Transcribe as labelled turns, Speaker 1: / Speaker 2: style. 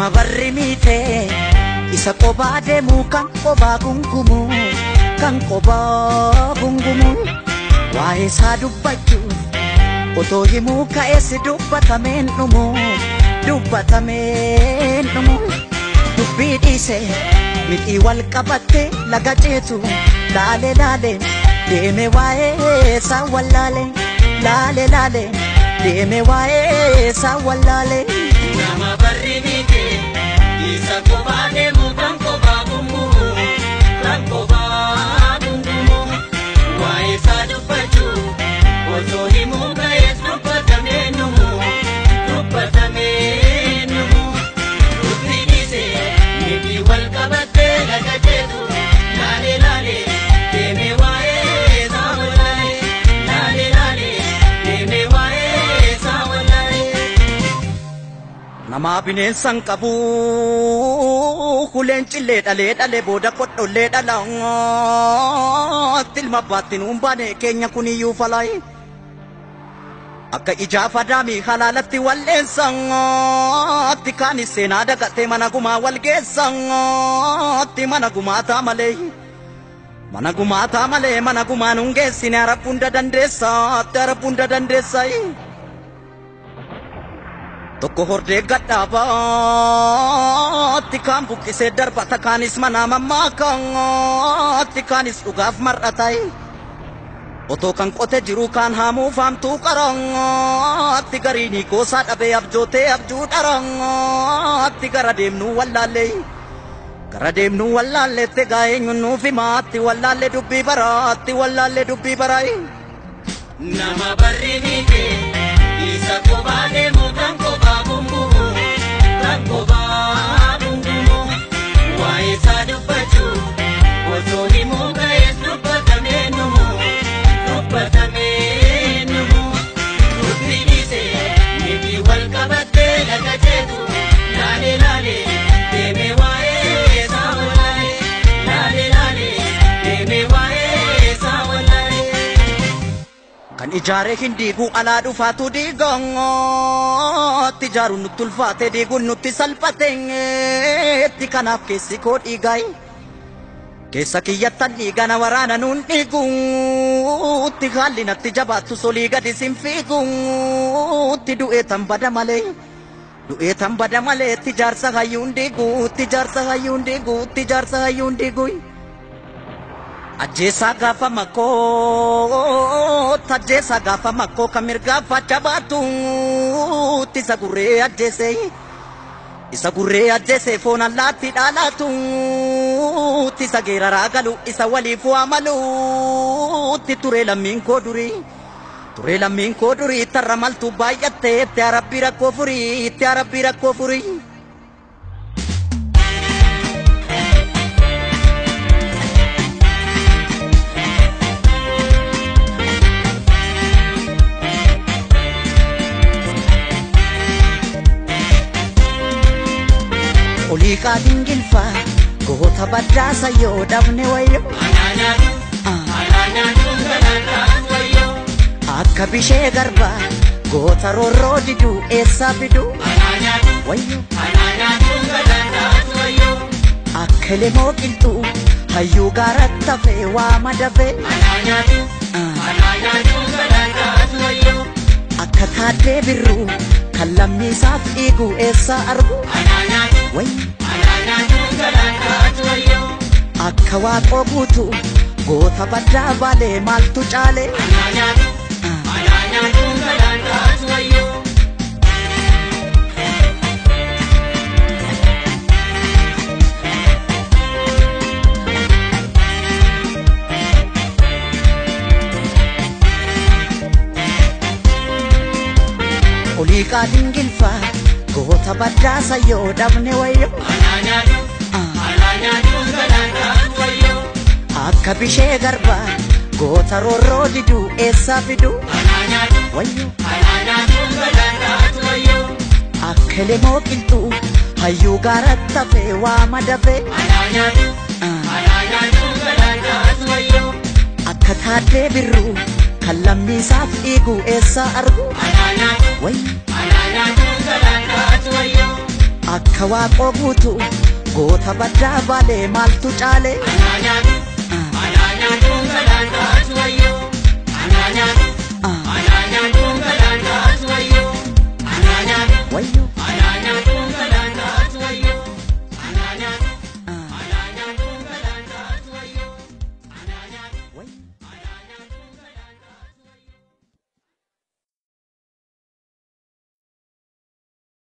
Speaker 1: Nama barri miite isa qobaa deemu kan qobaa gungumu kan qobaa gungumu waa'ee isaa dubbachuuf otoo himuu ka'ees dubbatameen dhumu dubbatameen dhumu dubbii dhiise mixii wal qabatte laga ceetu laale laale deeme waa'ee isaa wallaale laale laale deeme waa'ee isaa wallaale.
Speaker 2: Nama barri miite isa qobaa deemu kan qobaa gungumu kan qobaa gungumu waa'ee isaa dubbachuu otoo himuu ka'ees dubbatamee numu dubbatamee numu dubbii dhiise miti wal qabattee laga ceetu laale laale deeme waa'ee isaa wallaale laale laale deeme waa'ee isaa wallaale.
Speaker 1: Nama bineensa hin qabu kuleen cillee dhalee dhalee booda qodhollee dhalaatti ilma abbaatti nuun baane keenya kuniyyuu falaayi. Akka ijaaf adaamii halaalatti walleensaatti kaanis seenaa dagatee mana gumaa wal geessaatti mana gumaataa malee. Mana gumaataa malee mana gumaa nuun geessine arabbu hunda dandeessaatti arabbu hunda dandeessaayi. Tokko hordee gadhaabaatti kaan buqqisee darbata kaanis mana mammaakaatti kaanis dhugaaf mar'atayi. Otoo kan qote jiru kaan haamuuf haamtuu qaraatti gariin goosaa dhabee abjootee abjuu dharaatti gara deemnuu wallaallee. Gara deemnuu wallaalleetti gaa eenyuun nuuf himaatti wallaallee dubbii baraatti wallaallee dubbii baraayi.
Speaker 2: Nama barri miite isa qobaa deemu kan qobaa gungumu kan qobaa gungumu waa'ee isaa dubbachuu otoo himuu ka'ees dubbatamee numu dubbatamee numu dubbii dhiise miti wal qabattee laga ceetu laale laale deeme waa'ee isaa wallaale laale laale deeme waa'ee isaa wallaale.
Speaker 1: Kan ijaaree hin diigu alaa dhufaatu diigaatti ijaaruun nutti ulfaate diiguun nutti salphateetti kanaaf keessi koo dhiigaayi. Keessa kiyyattan dhiigana waraana nuun dhiiguutti haalli natti jabaattu solii gadi sin fiiguutti du'ee tan bada malee. Du'ee tan bada malee itti jaarsa hayyuun diiguutti jaarsa hayyuun diiguutti jaarsa hayyuun diiguu. Ajjeesaa gaafa makkoo ajjeesaa gaafa makkoo kan mirgaaf facha baatuutti isa gurree ajjeese isa gurree ajjeese foon allaatti dhaalaatuutti isa geeraraa galu isa waliif waa maluutti turee lammiin koo durii turee lammiin koo durii tarra maltuu baay'attee itti arabbii rakkoo furii itti arabbii rakkoo furii. Olii qaadiin gilfaa goota baddaasa yoo dhabne wayyo.
Speaker 2: Anaa nyaatu anaa nyaatu galaanaa wayyoo
Speaker 1: Akka bishee garbaa goota roorroo diduu eessaa fiduu
Speaker 2: anaa nyaatu
Speaker 1: wayyo.
Speaker 2: anaa nyaatu galaanaa wayyoo
Speaker 1: Akka lemoo qilxuu hayyuu gaaratti hafee waa madafee.
Speaker 2: anaa nyaatu anaa nyaatu galaanaa wayyoo
Speaker 1: Akka taaddee birruu kan lammiisaaf dhiigu eessaa argu
Speaker 2: anaa nyaatu
Speaker 1: wayyo.
Speaker 2: anaa nyaatu galaanaa wayyoo
Speaker 1: Akka waaqoo guutuu goota baddaa baalee maaltu caale.
Speaker 2: anaa nyaatu anaa nyaatu galaanaa wayyoo.
Speaker 1: Olii qaadiin gilfaa goota baddaasa yoo dhabne wayyo.
Speaker 2: Anaa nyaatu anaa nyaatu galaanaa wayyoo
Speaker 1: Akka bishee garbaa goota roorroo diduu eessaa fiduu
Speaker 2: anaa nyaatu
Speaker 1: wayyo.
Speaker 2: anaa nyaatu galaanaa wayyoo
Speaker 1: Akka lemoo qilxuu hayyuu gaaratti hafee waa madafee.
Speaker 2: anaa nyaatu anaa nyaatu galaanaa wayyoo
Speaker 1: Akka taaddee birruu kan lammiisaaf dhiigu eessaa argu
Speaker 2: anaa nyaatu
Speaker 1: wayyo.
Speaker 2: anaa nyaatu galaanaa wayyoo.
Speaker 1: Akka waaqoo guutuu goota baddaa baalee maaltu caale?
Speaker 2: Anaa nyaatu, anaa nyaatu salaan taatu wayyoo. Anaa nyaatu.